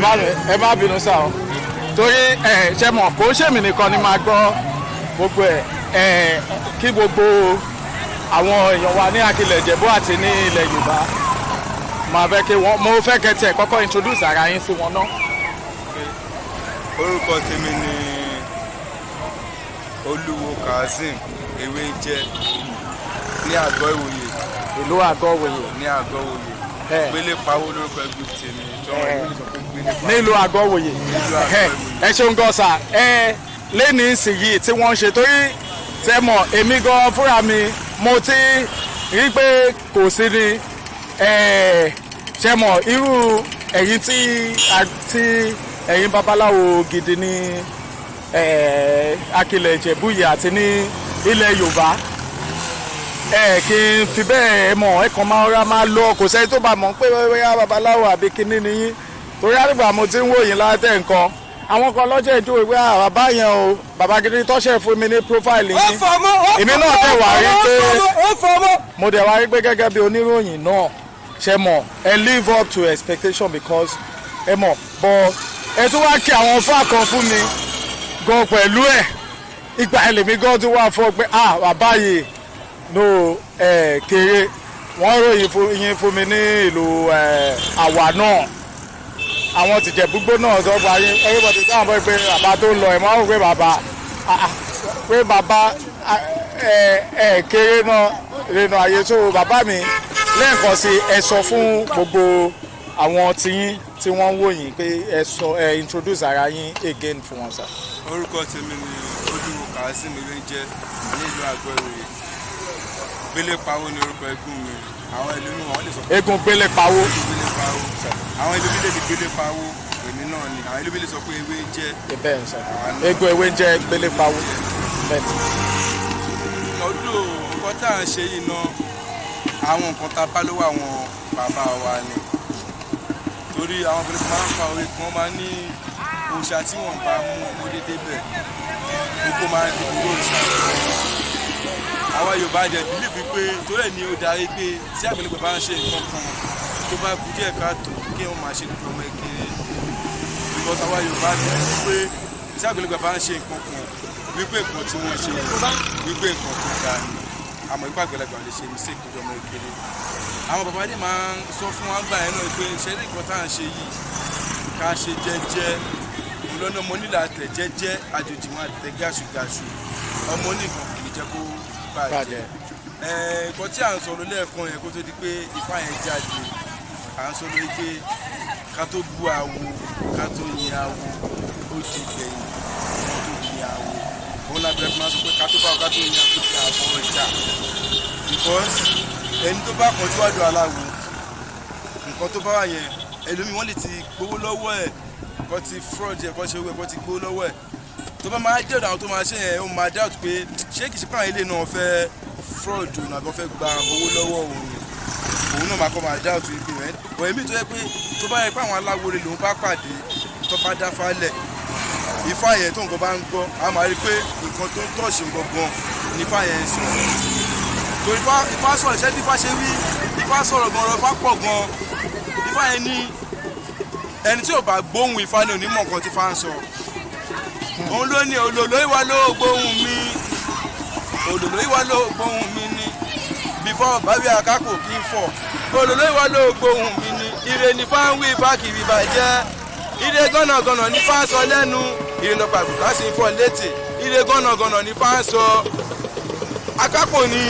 Bàbá mi, ẹ má bínú sá o, torí ẹ ṣe mọ̀ kó ṣèmi nìkan ni máa gbọ́ gbogbo ẹ, ẹ kí gbogbo àwọn èèyàn wa ní Akilẹ̀ Ìjẹ̀bú àti ní ilẹ̀ Yorùbá máa fẹ́ kí wọ́n, mo fẹ́ kẹ́ tiẹ̀ kọ́kọ́ introduce ara yín sí wọn náà. Orúkọ tèmi ni Olúwo Kazeem Ewéńjẹ ní Àgọ́ Ìwòye. Ìlú Àgọ́ Ìwòye. Ní Àgọ́ Ìwòye. Gbélé Pawó lórúkọ ẹgbẹ́ tèmi tí wọ́n ìlú sọ pé Gbélé Pawó. Nílùú Àgọ́ Ìwòye. Nílùú Àgọ́ Ìwòye. Ẹ ṣeun gan sà. Ẹ lẹ́ni ìsìnyìí tí wọ́n ń ṣe, torí tẹ mọ̀ èmi gan fúnra mi, mo ti rí pé kò sí ni ẹ ṣe mọ̀ irú ẹ̀yin tí ẹ̀yin babaláwo gidi ní Akilẹ̀ Ìjẹ̀bú yìí àti ní ilẹ̀ Yorùbá, ẹ kì í fi bẹ́ẹ̀ mọ̀, ẹ kàn máa ra máa lọ, kò sẹ́ni tó bá mọ̀ pé bóyá babaláwo àbí kinní ni yín, torí àdìgbà mo ti ń wò yín látẹ̀ nǹkan, àwọn kan lọ́jọ́ ìjọ ìwé bàbá yẹn o, bàbá gidi tọ́ṣẹ̀ fún mi ní profile yín. Èmi náà dẹ̀ wá rí pé mo dẹ̀ wá rí pé gẹ́gẹ́ bí oníròyìn náà, ṣe mọ̀, ẹ live up to expectation, because ẹ mọ̀ bọ́ ẹ tún wá kí àwọn fún kan fún mi gan pẹ̀lú ẹ̀. Ìgbà ẹlẹ́mí gan tún wá fún ọ pé, ah, bàbá yìí no ẹ kéré. Wọ́n ròyìn fún yín fún mi ní ìlú ẹ àwà náà, àwọn tìjẹ̀búgbó náà sọ fún ayé everybody táwọn bọ́ pé bàbá tó lọ ẹ̀ máa ń pé bàbá, ah, ah, pé bàbá, ah, ẹ ẹ kéré náà nínú ayé tó. Bàbá mi, lẹ́ẹ̀kan sí, ẹ sọ fún gbogbo àwọn tiyín tí wọ́n ń wò yín pé ẹ sọ, ẹ introduce ara yín again fún wọn sir. Orúkọ tèmi ni Olúwo Kazeem Ewéńjẹ ní ìlú Àgọ́ Ìwòye. Gbélé Pawó ní orúkọ ẹ̀gbọ́n mi. Àwọn ìlú mi, wọ́n lè sọ pé Eégún Gbélé Pawó. Gbélé Pawó. Àwọn ìlú mi lè ní Gbélé Pawó, èmi náà ni. Àwọn ìlú mi lè sọ pé ewé ń jẹ́. Bẹ́ẹ̀ sir, eégún ewé ń jẹ́ Gbélé Pawó, bẹ́ẹ̀ ni. Ọdún nǹkan tá à ń ṣe yìí náà, àwọn nǹkan tá a bá lọ́wọ́ àwọn bàbá wa ni, torí àwọn obìnrin máa ń fa orí kan, máa ń ní òòṣà tí wọ́n bá mú ọmọdé débẹ̀, oko máa ń di ìlú òòṣà. Àwọn Yorùbá jẹ believe pé torí ẹ̀ ní ó darí pé tí àgbàlagbà bá ń ṣe nǹkan kan tó bá kú díẹ̀ káàtó, kí wọ́n máa ṣe lójú ọmọ kékeré, because àwọn Yorùbá believe pé tí àgbàlagbà bá ń ṣe nǹkan kan, wípé nǹkan tí wọ́n ṣe, wípé nǹkan tó dáa ni. Àmọ́ ipá àgbàlagbà lè ṣe mistake lójú ọmọ kékeré. Àwọn bàbá dé máa ń sọ fún wa gbà yẹn náà pé ṣe ní nǹkan tá à ń ṣe yìí, ká ṣe jẹ́jẹ́ lọ́nà ọmọ nílà tẹ̀ jẹ́jẹ́, àjòjì wọn àtẹ gàṣùgàṣù, ọmọ oníkan kì í jẹ́ kó bàjẹ́. Bàjẹ́. Nǹkan tí à ń sọ̀rọ̀ lẹ́ẹ̀kan yẹn kó tó di pé ifá yẹn jáde, à ń sọ lórí pé ká tó bú àwo, ká tó yin àwo, ó di gbẹ̀yìn wọn tó yin àwo. Òun lábẹ́rẹ́ fún wa sọ pé ká tó bá ká tó yin àwo ti àbọ̀ ọjà, because ẹni tó bá kọjú àdó aláwo, nǹkan tó bá wà yẹn, ẹlòmíì wọ́n lè ti gbowó lọ́wọ́ ẹ̀, kọ́ ti fraud ẹ̀, kọ́ ṣe owó ẹ̀, kọ́ ti gbowó lọ́wọ́ ẹ̀. Tó bá máa dé ọ̀dọ̀ àwọn tó máa ṣe yẹn, ó máa doubt pé ṣé kìí ṣe pé àwọn ilé náà fẹ́ fraud òun àbí wọ́n fẹ́ gba owó lọ́wọ́ òun ni. Òun náà máa kọ́ máa doubt ibi rẹ̀ bọ̀. Èmi tó yẹ pé tó bá yẹ pé àwọn aláwo rẹ̀ lòun bá pàdé, tó bá dá falẹ̀ ifá yẹn, tó nǹkan bá ń gbọ́, a máa rí pé nǹkan tó ń tọ̀ṣì gangan ní ifá yẹn ń sọ, torí ifá sọ̀rọ̀. Ṣẹ́ bí ifá ṣe wí, ifá sọ̀rọ̀ gan, ọ̀rọ̀ ifá pọ̀ gan. Ifá yẹn ní ẹni tí ò bá gbóhùn ifá ní onímọ̀ nǹkan tí ifá ń sọ. Òun ló ní òlòló ìwà ló gbóhùn mi, òlòló ìwà ló gbóhùn mi ní bífọ́ bábí àkákò kí n fọ̀, òlòló ìwà ló gbóhùn mi ní ire ní fá ń wí, ifá kiri bàjẹ́, ire gànàgànà ní fá ń sọ lẹ́nu, ire lọ́pàá àbùká sì ń fọ́ létè, ire gànàgànà ní fá ń sọ. Akápò ní